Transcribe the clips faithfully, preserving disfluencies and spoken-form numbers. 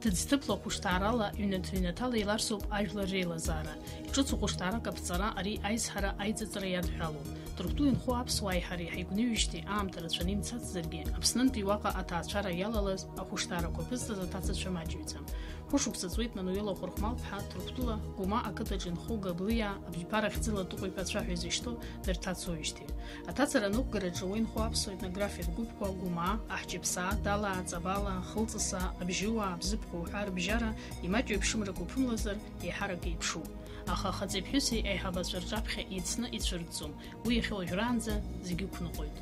Ҭыӡҭыԥла, хәышҭаарала, ҩнаҭа-ҩнаҭала еиларсуп ажәлар реилазаара. Ҿыц ухәышҭаарак аԥҵара ари аизҳара аиҵыҵра иадҳәалоуп. Ҭырқәтәыла инхо аԥсуааи ҳареи ҳаигәныҩижьҭеи аамҭа рацәаны имцацзаргьы, Аԥснынтәи уаҟа аҭаацәара иалалаз ахәышҭаарақәа ԥызҵаз аҭацацәа маҷҩӡам. Хәышықәса ҵуеит Мануела Хәырхәмал-ԥҳа Ҭырқәтәыла Гәыма ақыҭаҿ инхо Габлиаа, Абжьԥара хьӡыла Тыҟәиԥацәа ҳәа изышьҭоу дырҭацоижьҭеи. Аҭацара аныҟәгараҿы уа инхо аԥсуа етнографиатә гәыԥқәа Гәымаа, Аҳҷыԥсаа, Далаа, Ҵабалаа, Хылҵысаа, Абжьыуаа, Абзыԥқәа уҳәа рыбжьара имаҷу еиԥшымрак уԥымлазар, еиҳарак еиԥшуп. Аха ахаҵеи ԥҳәыси аиҳабацәа рҿаԥхьа еицны ицәырҵӡом. Уи иахьа уажәраанӡа зегьы ықәныҟәоит.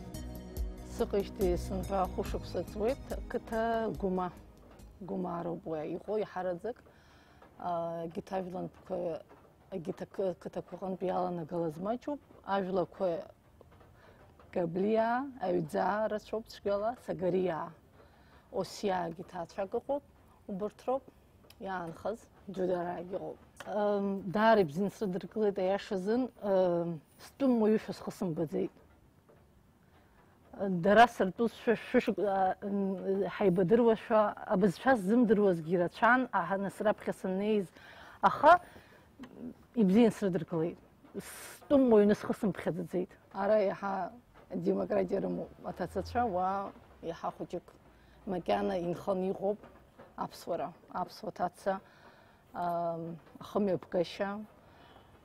Сыҟеижьҭеи сынтәа хәышықәса ҵуеит, қыҭа Гәыма. Гәымаа роуп уи иҟоу иаҳараӡак. Егьырҭ ажәлантәқәа, егьырҭ ақы-, қыҭақәа рҟынтә иаланагалаз маҷуп. Ажәлақәа Габлиаа, Аҩӡаа рацәоуп цәгьала, Сагариаа, Осиаагьы ҭаацәак ыҟоуп, убырҭ роуп иаанхаз, Џьудараагьы ыҟоуп. Ам, даара ибзианы срыдыркылеит, аиашазын, ам, стәым уаҩушәа схы сымбаӡеит. Дара сыртәызшәа шәышықәса, а, м, ҳаибадыруашәа, абызшәа сзымдыруазгьы рацәан, аҳа, нас раԥхьа саннеиз, аха ибзиан срыдыркылеит. Стәым уаҩны схы сымԥхьаӡаӡеит. Ара иаҳа демократиа рымоуп аҭацацәа, уа иаҳа хәыҷык макьана инханы иҟоуп аԥсуара, аԥсуа ҭаца, ам, ахымҩаԥгашьа.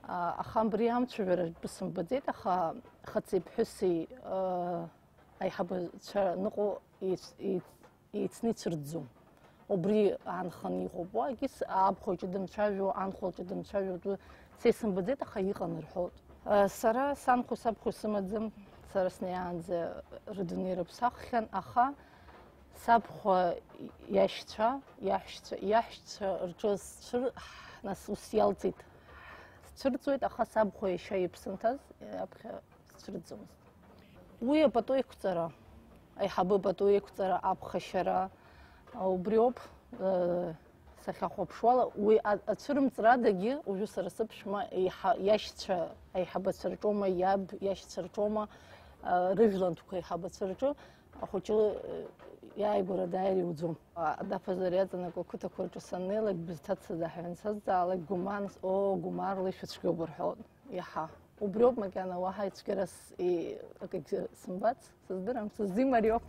А, аха абри амцәажәара ртәы сымбаӡеит, аха хыци ԥҳәыси, а, аиҳабацәа ныҟәо еиц-, еиц-, еицны ицәырӡӡом. Убри аанханы иҟоуп. Уагьы с-, абхәа ҷыдамцәажәо, анхәа ҷыдамцәажәо ртәы са исымбаӡеит, аха иҟан рҳәоит. А, сара санхәа сабхәа сымаӡам, сара снеиаанӡа рыдунеи рыԥсаххьан, аха сабхәа иашьцәа, иаҳәшьцәа, иаҳәшьцәа рҿы сцәыр-, нас ус иалҵит. Сцәырҵуеит, аха сабхәа иашьа иԥсы анҭаз, аԥхьа сцәырҵӡомызт. Уи апату еиқәҵара, аиҳабы апату еиқәҵара, аԥхашьара, убриоуп, э, сахьахәаԥшуала, уи а-, ацәырымҵрадагьы уажәы сара сыԥшәма еиҳа-, иашьцәа аиҳабацәа рҿоума, иаб иашьцәа рҿоума, э, рыжәлантәқәа аиҳабацәа рҿы ахәыҷы, э, иааигәара дааир иуӡом. А, адаԥазар иаҵанакуа ақыҭақәа рҿы саннеилак, бызҭацада ҳәа иансазҵаалак, Гәымаа, нас, оо, Гәымаа рлеишәа цәгьоуп рҳәоит. Иаҳа. Убриоуп макьана, уаҳа ицәгьарас и-, акгьы сымбац, сыздырам, сыздимариоуп.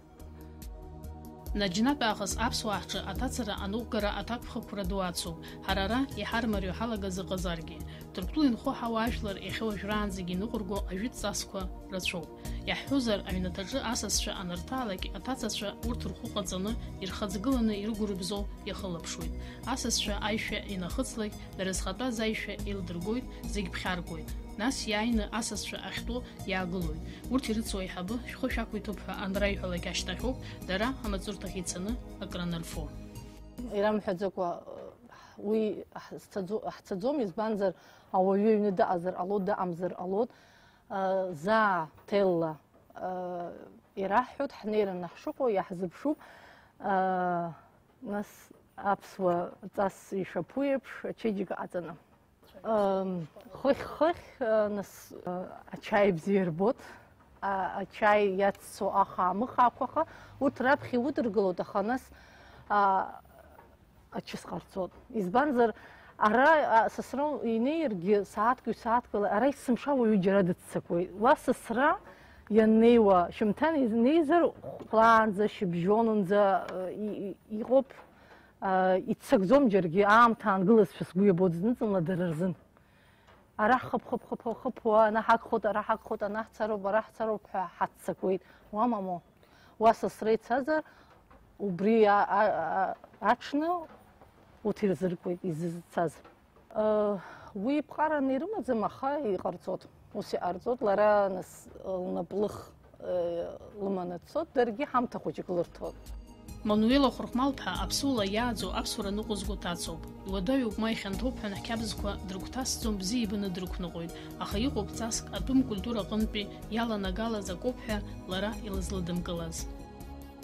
Наџьнатә аахыс аԥсуаа ҳҿы аҭацара аныҟәгара аҭакԥхықәра ду ацуп, ҳара ара иҳармариоу ҳалагаз ыҟазаргьы. Ҭырқәтәыла инхо ҳауаажәлар иахьа уажәраанӡагьы иныҟәырго ажәытә ҵасқәа рацәоуп. Иаҳҳәозар, аҩнаҭаҿы асасцәа анырҭаалак, аҭацацәа урҭ рхәы ҟаҵаны, ирхаҵгыланы ирыгәырыбзоу иахылаԥшуеит. Асасцәа аишәа инахыҵлак, дара зхатәаз аишәа еилдыргоит, зегь ԥхьаркуеит. Нас иааины асасцәа ахьтәоу иаагылоит. Урҭ ирыцу аиҳабы шәхы шәақәиҭуп ҳәа анраиҳәалак ашьҭахьоуп дара амаҵурҭахь ицаны акранарфо. Ирамҳәаӡакәа, уи ҳцаӡо-, ҳцаӡом, избанзар, ауаҩы аҩны дыҟазар ҟалоит, дыҟамзар ҟалоит, заа ҭелла, ираҳҳәоит, ҳнеираны ҳшыҟоу иаҳзыԥшуп, нас аԥсуа ҵас ишаԥу еиԥш, ачеиџьыка аҵаны. Ам, хыхь-хыхь, а, нас, а, ачаи бзиа рбот, а, ачаи иаццо аха-аамыхаақәа, аха урҭ раԥхьа иудыргылоит, аха нас, а, ачыс ҟарҵот. Избанзар, ара, а, сасра инеиргьы, сааҭк, ҩ-сааҭк ала, ара есымша уаҩы џьара дыццакуеит. Уа сасра ианнеиуа, шьымҭан изнеизар, хәлаанӡа, шьыбжьонынӡа, а, и-, и-, иҟоуп. Иццакӡом џьаргьы, аамҭа аангылазшәа сгәы иабоит зны-зынла дара рзын. Ара ҳхыԥ-хыԥ-хыԥ-хыԥуа, ана ҳагхоит, ара ҳагхоит, ана ҳцароуп, ара ҳцароуп ҳәа ҳаццакуеит. Уа, мамоу, уа сасра ицазар, убри а-, а-, а-, аҽны урҭ ирзыркуеит изызцаз. Уи ԥҟараны ирымаӡам, аха иҟарҵот. Ус иҟарҵот, лара нас лнапылых, э, лыманы дцот, даргьы ҳамҭа хәыҷык лырҭот. Мануела Хәырхәмал-ԥҳа аԥсуала иааӡо аԥсуара ныҟәызго ҭацоуп. Иуадаҩуп, ма ихьанҭоуп ҳәа нахьабзқәа дрыгәҭасӡом, бзиа ибаны дрықәныҟәоит. Аха иҟоуп ҵаск атәым культура аҟынтәи иаланагалаз акоуп ҳәа лара илызлыдымкылаз.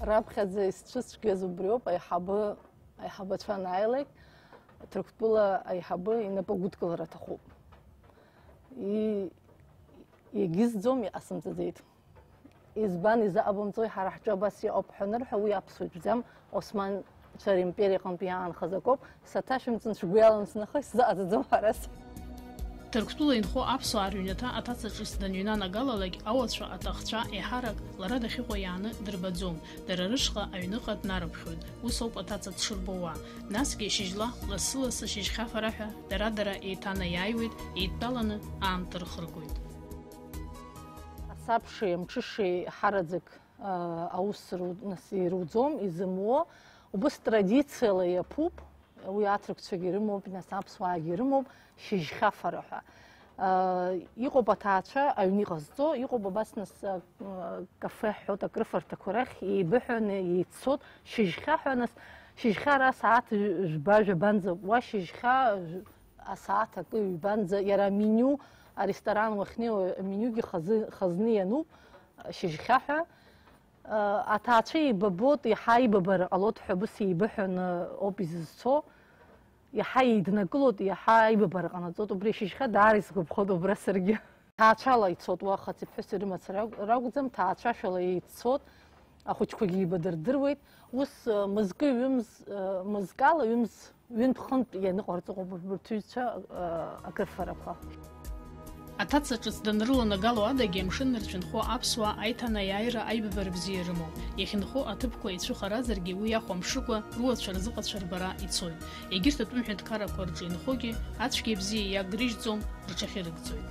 Раԥхьаӡа исцәыцәгьаз убриоуп, аиҳабы Аиҳабацәа анааилак, Ҭырқәтәыла аиҳабы инапы агәыдкылара аҭахуп. И-, иагьызӡом, иҟасымҵаӡеит. Избан изыҟабымҵои, ҳара ҳҿы абас иҟоуп ҳәа анырҳәа, уи аԥсуа итәӡам, Осман Сара империа аҟынтә иаанхаз акоуп, саҭашәымҵан шәгәы иалан сынхоит, сзыҟаҵаӡом ҳәарас. Ҭырқәтәыла инхо аԥсуаа рыҩнаҭа аҭаца ҿыц даныҩнанагалалак, ауацәа, аҭахцәа, еиҳарак лара дахьыҟоу иааны дырбаӡом, дара рышҟа аҩныҟа днарыԥхьоит, ус ауп аҭаца дшырбауа. Насгьы шьыжьла, лассы-лассы шьыжьхьафара ҳәа, дара-дара еиҭанаиааиуеит, еидтәаланы аамҭа рхыргоит. Асабшеи амҽышеи ҳараӡак, аа, аус ру-, нас ируӡом, изымуо. Убыс традициала иаԥуп, уи аҭырқәцәагьы ирымоуп, нас аԥсуаагьы ирымоуп, шьыжьхьафара ҳәа. Аа, иҟоуп аҭаацәа аҩны иҟазҵо, иҟоуп абас нас, а, кафе ҳҳәоит, акрыфарҭақәа рахь еибыҳәаны еиццот, шьыжьхьа ҳәа, нас, шьыжьхьа ара асааҭ жәба, жәабанӡа, уа шьыжьхьа, асааҭ акы ҩбанӡа, иара аменю, аресторан уахьнеиуа аменюгьы хазы-, хазны иануп, шьыжьхьа ҳәа. Аҭаацәа еибабот, иаҳа аибабара ҟалот ҳәа абыс еибыҳәаны ауп изызцо. Иаҳа еиднакылот, иаҳа аибабара ҟанаҵот, убри ашьыжьхьа даара исгәаԥхот убра саргьы. Ҭаацәала ицот, уа хаци ԥҳәыси рымацара ракә-, ракәӡам, ҭаацәашәала еиццот, ахәыҷқәагьы еибадырдыруеит. Ус, э, мызкы ҩымз, э, мызкала ҩымз, ҩынтә-хынтә ианыҟарҵо ыҟоуп урҭ ҩызцәа, э, акрыфарақәа. Аҭаца ҿыц данрыланагало адагьы амшын рцәынхо аԥсуаа аиҭанаиааира аибабара бзиа рымоуп. Иахьынхо аҭыԥқәа ицәыхаразаргьы уи иахәамԥшыкәа руацәа рзыҟацәа рбара ицоит. Егьырҭ атәым ҳәынҭқаррақәа рҿы инхогьы ацәгьа-абзиа иагрыжьӡом, рҽахьырыгӡоит.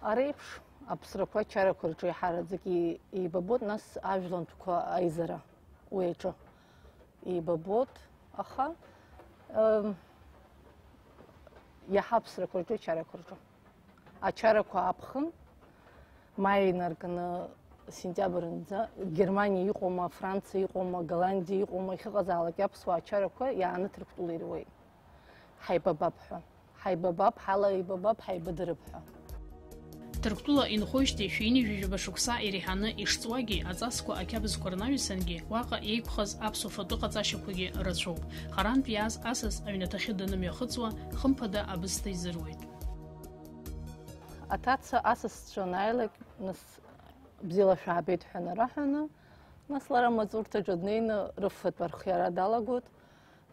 Ара еиԥш аԥсрақәа ачарақәа рҿы еиҳараӡак и-, еибабот, нас ажәлантәқәа аизара уи аҿы еибабот, аха, ем, иаҳа аԥсрақәа рҿы ачарақәа рҿы. Ачарақәа аԥхын, маи инаркны сентиабр нӡа, Германиа иҟоума, Франциа иҟоума, Голландиа иҟоума, иахьыҟазаалак аԥсуаа ачарақәа иааны Ҭырқәтәыла ируеит. Ҳаибабап ҳәа. Ҳаибабап, ҳалаибабап, ҳаибадырып ҳәа. Ҭырқәтәыла инхоижьҭеи шәи ҩынҩажәи жәаба шықәса иреиҳаны ишҵуагьы, аҵасқәа ақьабзқәа рнаҩсангьы, уаҟа еиқәхаз аԥсуа фатәы ҟаҵашьақәагьы рацәоуп. Харантә иааз асас аҩнаҭахьы данымҩахыҵуа, хымԥада абысҭа изыруеит. Аҭаца асасцәа анааилак, нас, бзиала шәаабеит ҳәа нараҳәаны, нас лара амаҵурҭаҿы днеины рыфатә архиара далагоит.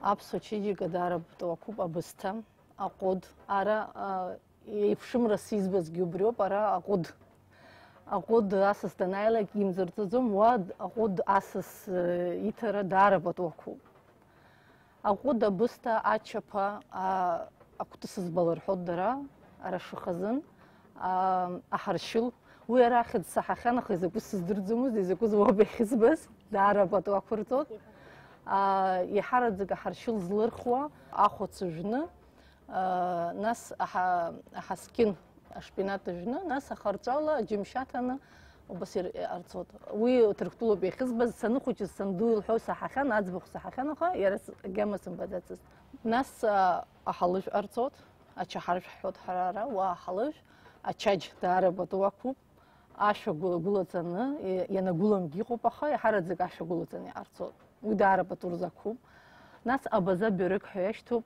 Аԥсуа чеиџьыка даара пату ақәуп, абысҭа, аҟәыд. Ара, а, еиԥшымрас избазгьы убриоуп, ара аҟәыд. Аҟәыд асас данааилак имҵарҵаӡом, уа аҟәыд асас, э, иҭара даара пату ақәуп. Аҟәыд, абысҭа, ачаԥа, а, акәты сызбала рҳәоит дара, ара шыхазын, а, аҳаршьыл. Уи арахьыӡ саҳахьан, аха изакәыз сыздырӡомызт, изакәыз уаб иахьызбаз, даара пату ақәырҵоит. А, иаҳараӡак аҳаршьыл злырхуа, ахәац жәны, а, нас аҳа-, аҳаскьын ашпинат жәны, нас ахарҵәала аџьымшьаҭаны убас ир-, арҵот. Уи Ҭырқәтәылоуп иахьызбаз, саныхәыҷыз санду илҳәо саҳахьан, аӡбахә саҳахьан, аха иара с-, агьама сымбаӡацызт. Нас, а, аҳалыжә арҵот, ачаҳаршә ҳҳәот ҳара ара, уа аҳалыжә, ачаџь даара пату ақәуп, ашәа гәыла-, гәылаҵаны, и-, ианагәыламгьы иҟоуп, аха иаҳараӡак ашәа гәылаҵаны иҟарҵот. Уи даара пату рзақәуп. Нас абаза бӧрык ҳәа иашьҭоуп,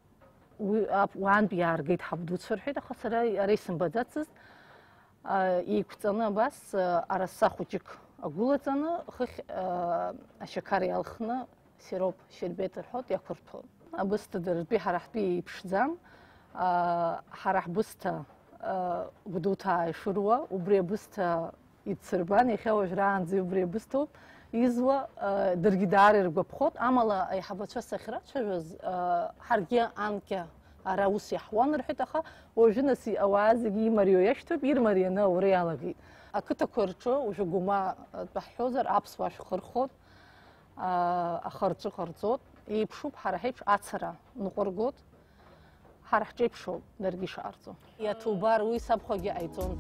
уи ап-, уаантә иааргеит ҳабдуцәа рҳәеит, аха сара ара исымбаӡацызт. А, еиқәҵаны абас, а, араса хәыҷык агәылаҵаны, хыхь, а, ашьақар иалхны, сироп, шьербеҭ рҳәоит, иақәырҭәон. Абысҭа даратәи ҳара ҳтәы еиԥшӡам. А, ҳара ҳбысҭа, а, Гәдоуҭаа ишыруа, убри абысҭа идсырбан, иахьа уажәраанӡа убри абысҭоуп изуа, а, даргьы даара иргәаԥхот, амала аиҳабацәа сахьрацәажәоз, а, ҳаргьы анкьа ара ус иаҳуан рҳәеит, аха уажәы нас ауаа зегьы имарио иашьҭоуп, ирмарианы аура иалагеит. Ақыҭақәа рҿы, уажәы Гәымаа тәы ҳҳәозар, аԥсуаа шәхы рхот, а, ахырҵәы ҟарҵот, еиԥшуп, ҳара ҳеиԥш ацара ныҟәыргот, ҳара ҳҿеиԥшоуп даргьы ишҟарҵо. Иаҭубар уи сабхәагьы ҟаиҵон.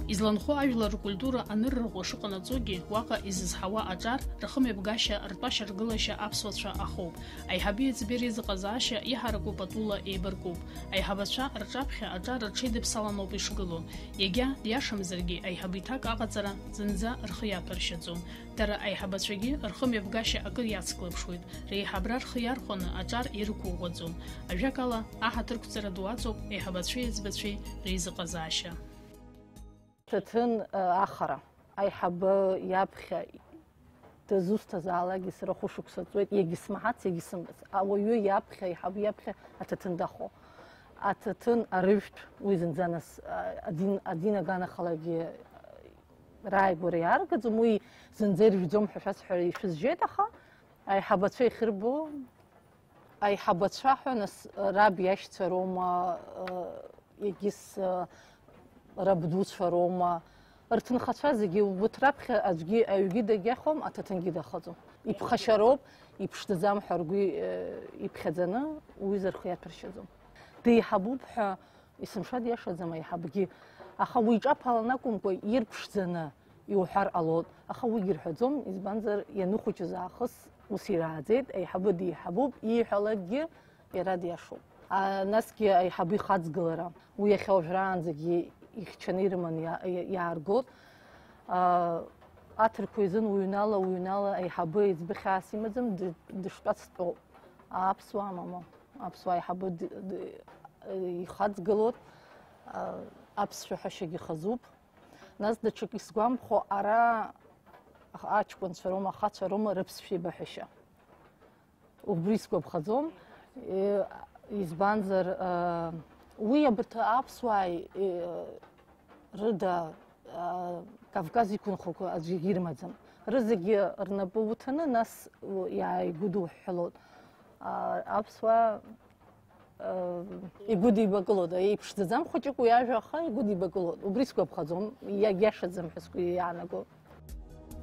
Изланхо ажәлар ркультура анырраҟәа шыҟанаҵогьы, уаҟа изызҳауа аҿар, рхымҩаԥгашьа, ртәашьа-ргылашьа аԥсуацәа ахоуп. Аиҳаби аӡбеи реизыҟазаашьа иҳараку патула еибаркуп. Аиҳабацәа рҿаԥхьа аҿар рҽеидыԥсаланоуп ишгылоу. Иагьа диашамзаргьы, аиҳабы иҭак аҟаҵара зынӡа рхы иаҭәаршьаӡом. Дара аиҳабацәагьы рхымҩаԥгашьа акыр иацклаԥшуеит, реиҳабра рхы иархәаны аҿар ирықәыӷәӷәаӡом. Ажәакала, аҳаҭырқәҵара ду аҵоуп аиҳабацәеи аӡбацәеи реизыҟазаашьа. Ҭаҭын, э, ахара, аиҳабы иаԥхьа Дызусҭазаалакгьы сара хәышықәса ҵуеит, иагьсмаҳац, иагьсымбац. Ауаҩы иаԥхьа, аиҳабы иаԥхьа аҭаҭын дахо. Аҭаҭын арыжәтә, уи зынӡа нас, а, адин, адин аганахалагьы, а, рааигәара иааргаӡом, уи зынӡа иржәӡом ҳәа шәасҳәара ишәызжьеит, аха аиҳабацәа ихырбо, аиҳабацәа ҳәа нас раб иашьцәа роума, а, егьыс, а, рабдуцәа роума, рҭынхацәа зегьы, урҭ раԥхьа аӡәгьы аҩгьы дагьахом, аҭаҭынгьы дахаӡом. Иԥхашьароуп, иԥшӡаӡам ҳәа ргәы, э, иԥхьаӡаны, уҩыза рхы иаҭәаршьаӡом. Деиҳабуп ҳәа, есымша диашаӡам аиҳабгьы, аха уи иҿаԥалан акәымкәа, ирԥшӡаны иуҳәар ҟалоит, аха уигьы рҳәаӡом, избанзар, ианыхәыҷыз аахыс ус ирааӡеит, аиҳабы деиҳабуп, ииҳәалакгьы иара диашоуп. А, насгьы аиҳабы ихаҵгылара, уи иахьа уажәраанӡагьы ихьчаны ирыманы иа-, иа-, иааргоит. А, аҭырқәа изын уҩнала, уҩнала аиҳабы еиҵбы хьаас имаӡам, ды-, дыштәац дтәоуп. Аԥсуаа мамоу, аԥсуаа аиҳабы д-, д-, ихаҵгылоит, а, аԥсшәа ҳәашьагьы хазуп. Нас даҽак исгәамԥхо, ара аҷкәынцәа роума, ахацәа роума рыԥсшәа еибаҳәашьа. Убри сгәаԥхаӡом. Е, избанзар, а, уи абарҭ аԥсуааи, е, рыда, а, Кавказ иқәынхақәа аӡәгьы ирмаӡам. Рызегьы рнапы уҭаны, нас у-, иааигәыдуҳәҳәалоит. А, аԥсуаа, а, игәыдибакылоит, еиԥшӡаӡам хәыҷык уи ажәа, аха игәыдибакылоит. Убри сгәаԥхаӡом, иагьиашаӡам ҳәа сгәы иаанаго.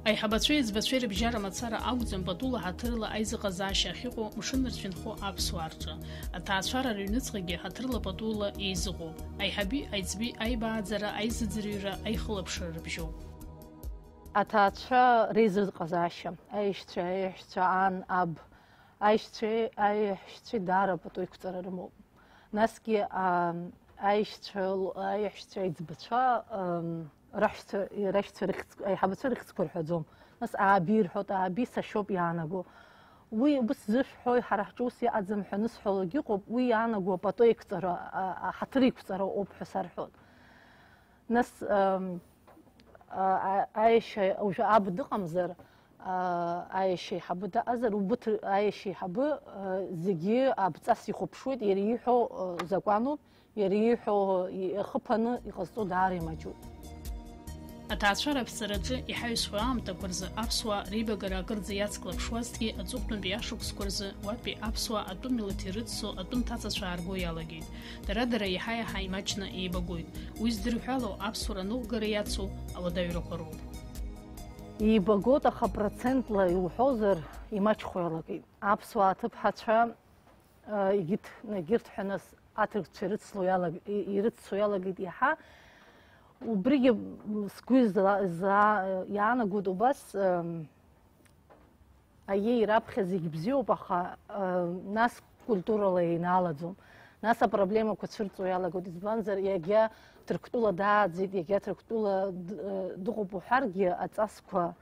Аиҳабацәеи аӡбацәеи рыбжьара мацара акәӡам патула ҳаҭырла аизыҟазаашьа ахьыҟоу мшыннырцә инхо аԥсуаа рҿы. Аҭаацәара рыҩныҵҟагьы ҳаҭырла патула еизыҟоуп. Аиҳаби аиҵби аибааӡара, аизыӡырҩра, аихылаԥшра рыбжьоуп. Аҭаацәа реизыҟазаашьа, аишьцәа, аиаҳәшьцәа, ан, аб, аишьцәеи аиаҳәшьцәеи даара пату еиқәҵара рымоуп. Насгьы, а, аишьцәа, аиаҳәшьцәа, аиҵбацәа, ам, раҳәшьцәа, раҳәшьцәа рыхьӡ-, аиҳабацәа рыхьӡқәа рҳәаӡом. Нас ааби рҳәоит, ааби сашьоуп иаанаго. Уи убыс зышәҳәои, ҳара ҳҿы ус иҟаӡам ҳәа анысҳәалак ыҟоуп, уи иаанаго апату еиқәҵара, а, аҳаҭыр еиқәҵара ауп ҳәа сарҳәоит. Нас, ам, а, а, аиашьа уажәы аб дыҟамзар, а, аиашьа еиҳабы даҟазар, убыҭ аиашьа еиҳабы, а, зегьы абҵас ихәаԥшуеит, иара ииҳәо, а, закәануп, иара ииҳәо, и-, ахы ԥаны иҟазҵо даара имаҷуп. Аҭаацәара аԥҵараҿы иҳаҩсуа аамҭақәа рзы аԥсуаа реибагара акырӡа иацклаԥшуазҭгьы, аҵыхәтәантәи ашықәсқәа рзы уатәи аԥсуаа атәым милаҭ ирыцу атәым ҭацацәа аарго иалагеит. Дара-дара иаҳа-иаҳа имаҷны еибагоит. Уи здырҳәало аԥсуара аныҟәгара иацу ауадаҩрақәа роуп. Еибагоит, аха процентла иуҳәозар, имаҷхо иалагеит. Аԥсуаа аҭыԥҳацәа, а, егьырҭ, егьырҭ ҳәа нас аҭырқәцәа ирыцло иалаг-, и-, ирыццо иалагеит иаҳа. Убригьы сгәы изла-, изла-, иаанагоит убас, ам, Аиеи, раԥхьа зегь бзиоуп, аха, э, нас культурала еинаалаӡом. Нас апроблемақәа цәырҵуа иалагоит, избанзар, иагьа Ҭырқәтәыла дааӡеит, иагьа Ҭырқәтәыла д-, э, дыҟоуп уҳәаргьы, аҵасқәа,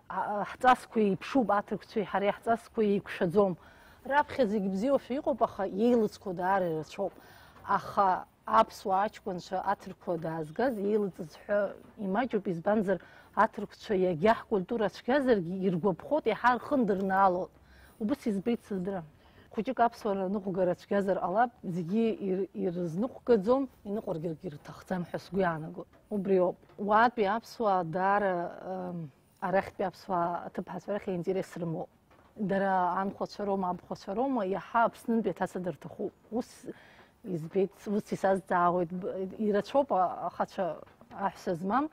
а, а, ҳҵасқәа еиԥшуп, аҭырқәцәеи ҳареи ҳҵасқәа еиқәшәаӡом. Раԥхьа зегь бзиоушәа иҟоуп, аха иеилыҵқәо даара ирацәоуп. Аха Аԥсуа аҷкәынцәа аҭырқәа даазгаз еилыҵыз ҳәа имаҷуп, избанзар, аҭырқәцәа иагьа ҳкультура цәгьазаргьы иргәаԥхоит, иаҳа рхы ндырнаалоит. Убыс избеит сыздырам. Хәыҷык аԥсуара ныҟәгара цәгьазар ҟалап, зегьы ир-, ирызныҟәгаӡом, иныҟәыргаргьы рҭахӡам ҳәа сгәы иаанагоит. Убриоуп. Уаатәи аԥсуаа даара, ым, Арахьтәи аԥсуаа аҭыԥҳацәа рахь аинтерес рымоуп. Дара анхәацәа роума, абхәацәа роума, иаҳа Аԥснынтәи аҭаца дырҭахуп. Ус избеит, ус исазҵаауеит, б-, ирацәоуп а-, ахацәа аҳәса змам,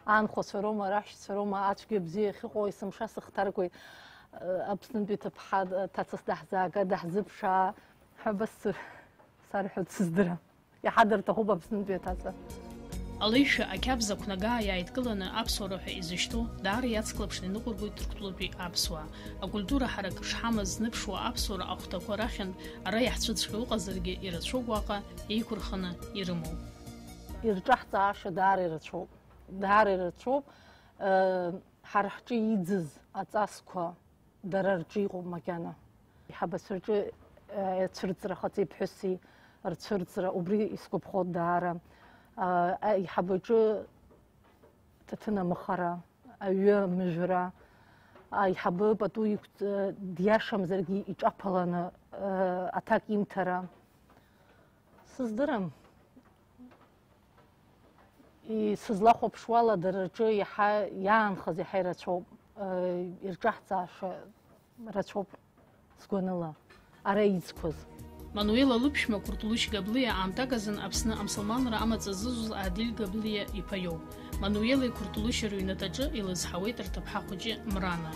анхәацәа роума, раҳәшьцәа роума, ацәгьа бзиа ахьыҟоу, есымша сыхҭаркуеит, э, Аԥснынтәи ҭыԥҳа, ҭацас даҳзаага, даҳзыԥшаа ҳәа абас сыр-, сарҳәоит, сыздырам. Иаҳа дырҭахуп Аԥснынтәи аҭаца. Алеишәа ақьабз ақәнагаа иааидкыланы аԥсуара ҳәа изышьҭоу даара иацклаԥшны иныҟәыргоит Ҭырқәтәылатәи аԥсуаа. Акультура ҳарак шҳамаз зныԥшуа аԥсуара ахәҭақәа рахьынтә ара иаҳцәыӡхьоу ыҟазаргьы ирацәоуп уаҟа еиқәырханы ирымоу. Ирҿаҳҵааша даара ирацәоуп. Даара ирацәоуп. Э, ҳара ҳҿы иӡыз аҵасқәа Дара рҿы иҟоуп макьана. Аиҳабацәа рҿы, э, ацәырҵра, хаҵеи ԥҳәыси рцәырҵра, убри исгәаԥхоит даара. А, аиҳабаҿы ҭаҭын амыхара, аҩы амыжәра, Аиҳабы пату иқәҵ-, диашамзаргьы иҿаԥаланы, э, аҭак имҭара. Сыздырам. И-, сызлахәаԥшуала, дара рҿы иаҳа иаанхаз иаҳа ирацәоуп, э, ирҿаҳҵааша рацәоуп, сгәаныла, ара изқәаз. Мануела лыԥшәма Куртулушь Габлиа аамҭак азын Аԥсны амсылманра амаҵ зызуз Адиль Габлиа иԥа иоуп. Мануелеи Куртулушьи рыҩнаҭаҿы илызҳауеит рҭыԥҳа хәыҷы Мрана.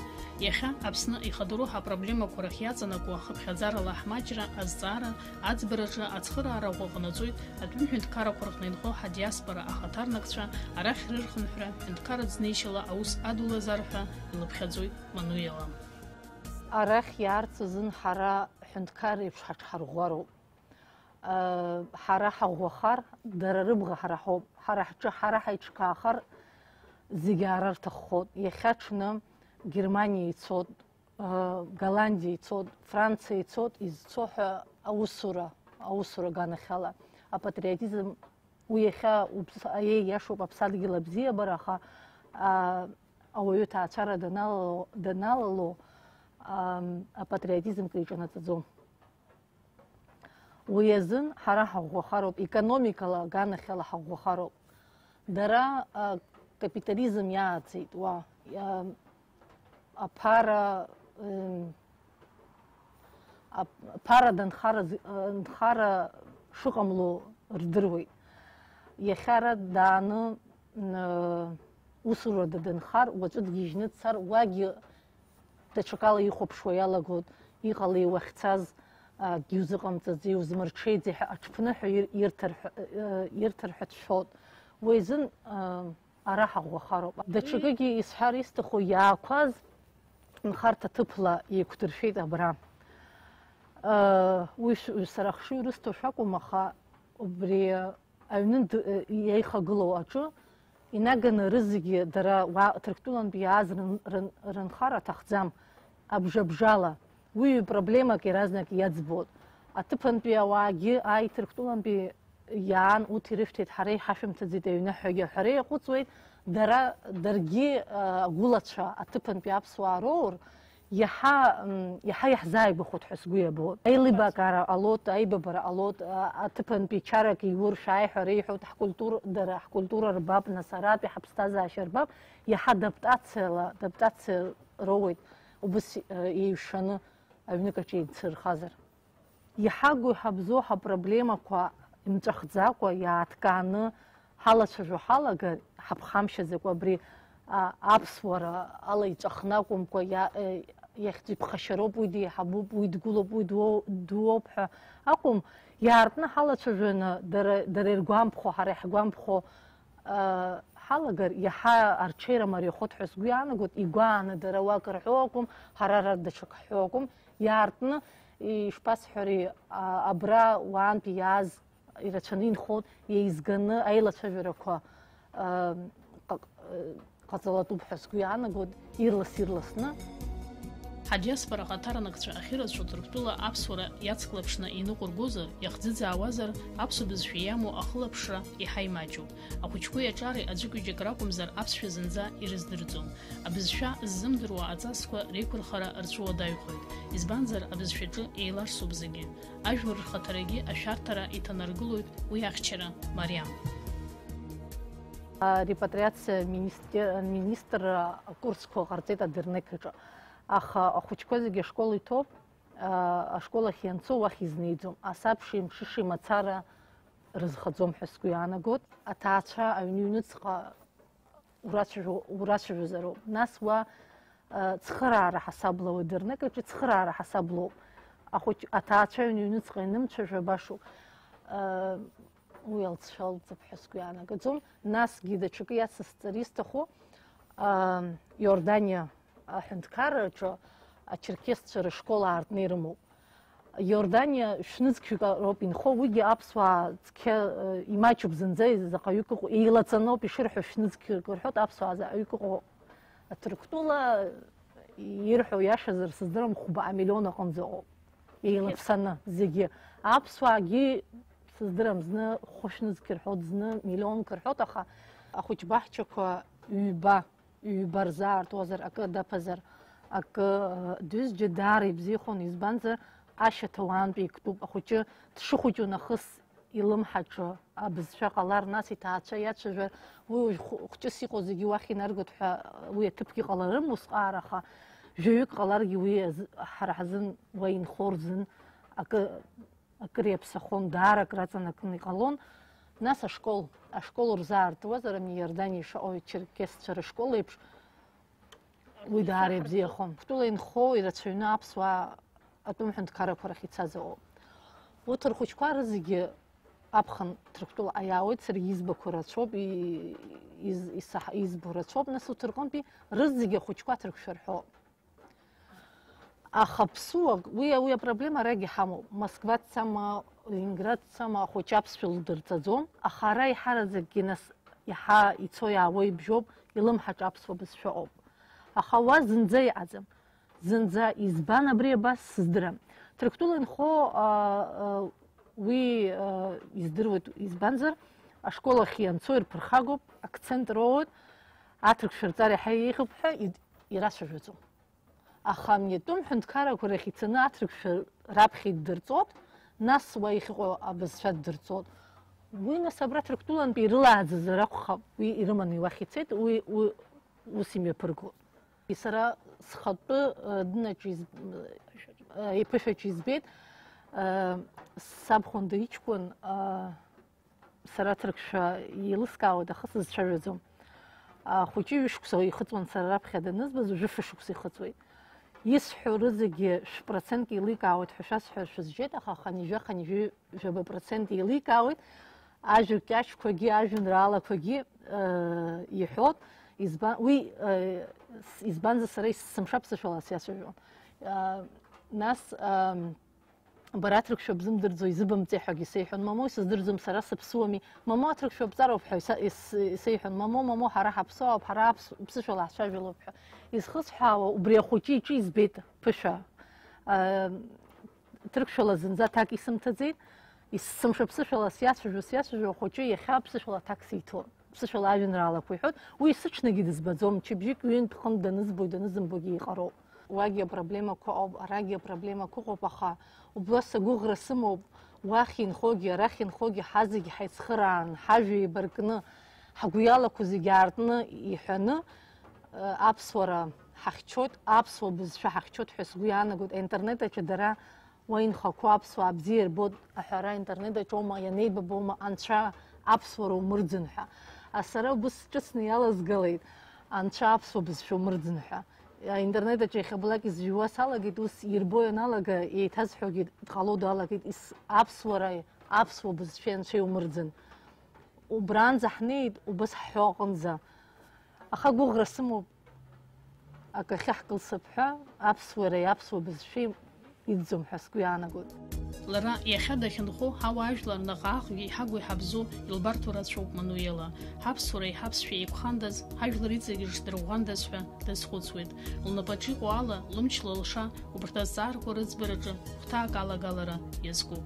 Иахьа Аԥсны ихадароу ҳапроблемақәа рахь иаҵанакуа ахыԥхьаӡарала ҳмаҷра, азҵаара, аӡбараҿы ацхыраара ӷәӷәа ҟанаҵоит атәым ҳәынҭқаррақәа рҟны инхо ҳадиаспора ахаҭарнакцәа, арахь рырхынҳәра, ҳәынҭқарратә знеишьала аус адулазар ҳәа илыԥхьаӡоит Мануела. Арахь иаарц азын ҳара ҳәынҭқарра еиԥш ҳаҽҳарӷәӷәароуп. Ҳара ҳаӷәӷәахар, дара рыбӷа ҳара ҳоуп. Ҳара ҳҿы ҳара ҳаиҿкаахар, зегьы аара рҭаххоит. Иахьа ҽны Германиа ицот, Голландиа ицот, Франциа ицот, изцо ҳәа аусура, аусура аганахьала. Апатриотизм, уи иахьа уԥс-, аиеи, иашоуп, аԥсадгьыл абзиабара, аха, а, ауаҩы ҭаацәара даналало, даналало, ам, апатриотизм криҿанаҵаӡом. Уи азын ҳара ҳаӷәӷәахароуп, економикала аганахьала ҳаӷәӷәахароуп. Дара, а, капитализм иааӡеит уа, а, аԥара, м, ап-, аԥара данхара з-, а, нхара шыҟамло рдыруеит. Иахьа ара дааны, м, а, усурада дынхар, уаҵәы дгьежьны дцар, уагьы даҽакала ихәаԥшуа иалагоит, иҟалеи уахьцаз, акгьы узыҟамҵаӡеи, узмырҽеиӡеи ҳәа аҽԥныҳәа ир-, ирҭар ҳәа, э, ирҭар ҳәа дшәоит. Уи азын, э, ара ҳаӷәӷәахароуп. Даҽакгьы исҳәар исҭаху, иаақәаз нхарҭа ҭыԥла еиқәдыршәеит абра. Э, уи ш-, сара ахшыҩ рысҭо шәакәым, аха убри аҩны д-, иеихагылоу аҿы инаганы рызегьы дара уа Ҭырқәтәылантәи иааз рын-, рын-, рынхар аҭахӡам, абжа-бжала. Уи проблемак иаразнак иаӡбоит. Аҭыԥантәи ауаагьы ааи Ҭырқәтәылантәи иаан, урҭ ирышәҭеит, ҳара иҳашәымҭаӡеит аҩны ҳәагьы аҳәара иаҟәыҵуеит, дара, даргьы, а, агәылацәа аҭыԥантәи аԥсуаа роур, Иаҳа, м, иаҳа иаҳзааигәахоит ҳәа сгәы иабоит. Аилибакаара ҟалоит, аибабара ҟалоит, а, аҭыԥантәи чарак иур шәааи ҳәа реиҳәоит, ҳкультур-, дара ҳкультура рбап, нас аратәи ҳаԥсҭазаашьа рбап, иаҳа адаптациала, адаптациа роуеит, убыс, э, еиҩшаны аҩнык аҿы еицырхазар. Иҳагу иҳабзоу ҳапроблемақәа имҵәахӡакәа, иааҭкааны ҳалацәажәо ҳалагар, ҳаԥхамшьаӡакәа абри, а, аԥсуара ала иҵәахны акәымкәа, иа-, е, иахьӡ-, иԥхашьароуп, уи деиҳабуп, уи дгәылоуп, уи дуо-, дуоуп ҳәа акәым, иаартны ҳалацәажәаны, дара, дара иргәамԥхо, ҳара иаҳгәамԥхо, а, ҳалагар, иаҳа арҽеира мариахоит ҳәа сгәы иаанагоит, игәааны дара уак рҳәо акәым, ҳара ара даҽак ҳҳәо акәым, иаартны, ишԥасҳәари, а, абра уаантәи иааз ирацәаны инхоит, еизганы аилацәажәарақәа, а, ҟа-, ҟаҵалатәуп ҳәа сгәы иаанагоит, ирлас-ирласны. Ҳадиаспора ахаҭарнакцәа ахьырацәоу Ҭырқәтәыла аԥсуара иацклаԥшны иныҟәыргозар, иахӡыӡаауазар, аԥсуа бызшәа иамоу ахылаԥшра иаҳа имаҷуп. Ахәыҷқәеи аҿареи аӡәык-ҩыџьак ракәымзар, аԥсшәа зынӡа ирыздырӡом. Абызшәа ззымдыруа аҵасқәа реиқәырхара рцәуадаҩхоит, избанзар, абызшәаҿы еиларсуп зегьы. Ажәлар рхаҭарагьы ашәарҭара иҭанаргылоит уи ахьчара мариам. Арепатриациа министер-, министр акурсқәа ҟарҵеит Адырнеқь аҿы. Аха ахәыҷқәа зегьы ашкол иҭоуп, а, ашкол ахь ианцо уахь изнеиӡом. Асабшеи амҽышеи мацара рызхаӡом ҳәа сгәы иаанагоит. Аҭаацәа аҩны ҩныҵҟа урацәажәо-, урацәажәозароуп. Нас уа, э, цхыраара ҳасабла, уи Адырнеқь аҿы цхыраара ҳасаблоуп. Ахәыҷ-, аҭаацәа аҩны ҩныҵҟа ианымцәажәа башоуп. Э, уи алҵшәа алҵып ҳәа сгәы иаанагаӡом. Насгьы даҽакы иацысҵар исҭаху, э, Иорданиа аҳәынҭқарраҿы ачерқьесцәа рышкол аартны ирымоуп. Иорданиа шәнызқьҩык роуп инхо, уигьы аԥсуаа цқьа, э, имаҷуп зынӡа, заҟаҩык ыҟоу, еилаҵаноуп ишырҳәо, шәнызқьҩык рҳәоит, аԥсуаа заҟаҩык ыҟоу. Аҭырқәтәыла ирҳәо иашазар сыздырам, хәба амиллион аҟынӡа ыҟоуп. Еилаԥсаны зегьы. Аԥсуаагьы сыздырам, зны хәышәнызқь рҳәоит, зны миллионк рҳәоит, аха ахәыҷбаҳчақәа ҩба ҩба рзаартуазар, акы даԥазар, Акы, э, дҩызџьа даара ибзиахон, избанзар, ашьаҭа уаантәи иктәуп. Ахәыҷы дшыхәыҷу нахыс илымҳаҿы абызшәа ҟалар, нас иҭаацәа иацәажәар, уи уажә хә-, хәҷыс иҟоу зегьы уахь инаргоит ҳәа, уи аҭыԥгьы ҟаларым усҟаара, аха жәаҩык ҟаларгьы уи азы, ҳара ҳзын уа инхо рзын акы, акыр иаԥсахон, даара акраҵанакны иҟалон. Нас ашкол, ашкол рзаартуазар, ами Иорданиа ишыҟоу ачерқьесцәа рышкол еиԥш, уи даара ибзиахон. Ҭырқәтәыла инхо ирацәаҩны аԥсуаа атәым ҳәынҭқаррақәа рахь ицаз ыҟоуп. Урҭ рхәыҷқәа рызегьы аԥхын Ҭырқәтәылаҟа иаауеит, саргьы избақәа рацәоуп, и-, из-, исаҳ-, избо рацәоуп, нас урҭ рҟынтәи рызегьы ахәыҷқәа аҭырқәшәа рҳәоуп. Аха ԥсуак, уи, уи апроблема арагь иҳамоуп. Москва дцама, Ленинград дцама, ахәыҷы аԥсшәа лдырҵаӡом, аха ара еиҳараӡакгьы нас иаҳа ицо иаауа ибжьоуп, илымҳаҿ аԥсуа бызшәа ыҟоуп. Аха уа зынӡа иҟаӡам. Зынӡа, избан абри абас, сыздырам. Ҭырқәтәыла инхо, а, а, уи, а, издыруеит, избанзар, ашкол ахь ианцо ирԥырхагоуп, акцент роуеит, аҭырқәшәа рҵара иаҳа еиӷьуп ҳәа ид-, ирацәажәаӡом. Аха ани атәым ҳәынҭқаррақәа рахь ицаны аҭырқәшәа раԥхьа иддырҵоит, нас уа иахьыҟоу абызшәа ддырҵоит. Уи нас абра Ҭырқәтәылантәи ирылааӡазар акәхап, уи ирыманы уахь ицеит, уи, уи ус имҩаԥырго. Сара схатәы, э, дынаҿ из-, э, иԥышәаҿ избеит, э, сабхәында иҷкәын, э, сара ҭырқәшәа еилыскаауеит, аха сызцәажәаӡом. Ахәыҷы ҩышықәса ихыҵуан сара раԥхьа данызбаз, уажәы фышықәса ихыҵуеит. Исҳәо рызегьы шә-процент еиликаауеит ҳәа шәасҳәар шәызжьеит, аха хынҩажәа, хынҩажәи жәаба процент еиликаауеит. Ажәа кьаҿқәагьы, ажәеинраалақәагьы, э, иҳәоит. Изба-, уи, э, с-, избанзар, сара есымша аԥсышәала сиацәажәон. Э, нас, эм, Бара аҭырқәшәа бзымдырӡо изыбымҵеи ҳәагьы сеиҳәон, мамоу, исыздырӡом, сара сыԥсуами, мамоу, аҭырқәшәа бҵароуп ҳәа иса-, ис-, исеиҳәон, мамоу, мамоу, ҳара ҳаԥсуаауп, ҳара аԥс-, ԥсышәала ҳцәажәалоуп ҳәа. Изхысҳәаауа, убри ахәыҷы иҿы избеит ԥышәа. Ам, ҭырқәшәала зынӡа аҭак исымҭаӡеит, есымша ԥсышәала сиацәажәо, сиацәажәо, ахәыҷы иахьа ԥсышәала аҭак сиҭон. Ԥсышәала ажәеинраалақәа иҳәоит, уи сыҽнагьы дызбаӡом, мчыбжьык ҩынтә-хынтә данызбои данызымбогьы еиҟароуп. Уагьы апроблемақәа ыҟоуп, арагьы апроблемақәа ыҟоуп, аха убас агәыӷра сымоуп, уахь инхогьы, арахь инхогьы ҳазегь ҳаицхыраан, ҳажәа еибаркны, ҳгәы иалақәо зегь аартны иҳәаны, э, аԥсуара ҳахьчоит, аԥсуа бызшәа ҳахьчоит ҳәа сгәы иаанагоит. Аинтернет аҿы дара уа инхақәоу аԥсуаа бзиа ирбоит аҳәара аинтернет аҿоума, ианеибабома анцәа аԥсуара умырӡын ҳәа. А сара убыс ҿыцны иалазгалеит анцәа аԥсуа бызшәа умырӡын ҳәа. Аинтернет аҿы иахьабалак изжәуа салагеит, ус ирбо ианалага, еиҭазҳәогьы дҟало далагеит, ис-, аԥсуара, аԥсуа бызшәеи анцәеи умырӡын. Убранӡа ҳнеит, убыс ҳҳәо аҟынӡа. Аха гәыӷра сымоуп, акы ахьаҳкылсып ҳәа, аԥсуареи аԥсуа бызшәеи иӡӡом ҳәа сгәы иаанагоит. Лара иахьа дахьынхо, ҳауаажәлар наҟ-ааҟгьы иҳагу иҳабзу илбарҭо рацәоуп Мануела. Ҳаԥсуареи ҳаԥсшәеи еиқәхандаз, ҳажәлар иҵегьы рыҽдырӷәӷәандаз ҳәа дазхәыцуеит. Лнапаҿы иҟоу ала, лымч лылша, убарҭ азҵаарақәа рыӡбараҿы хәҭаак алагалара иазкуп.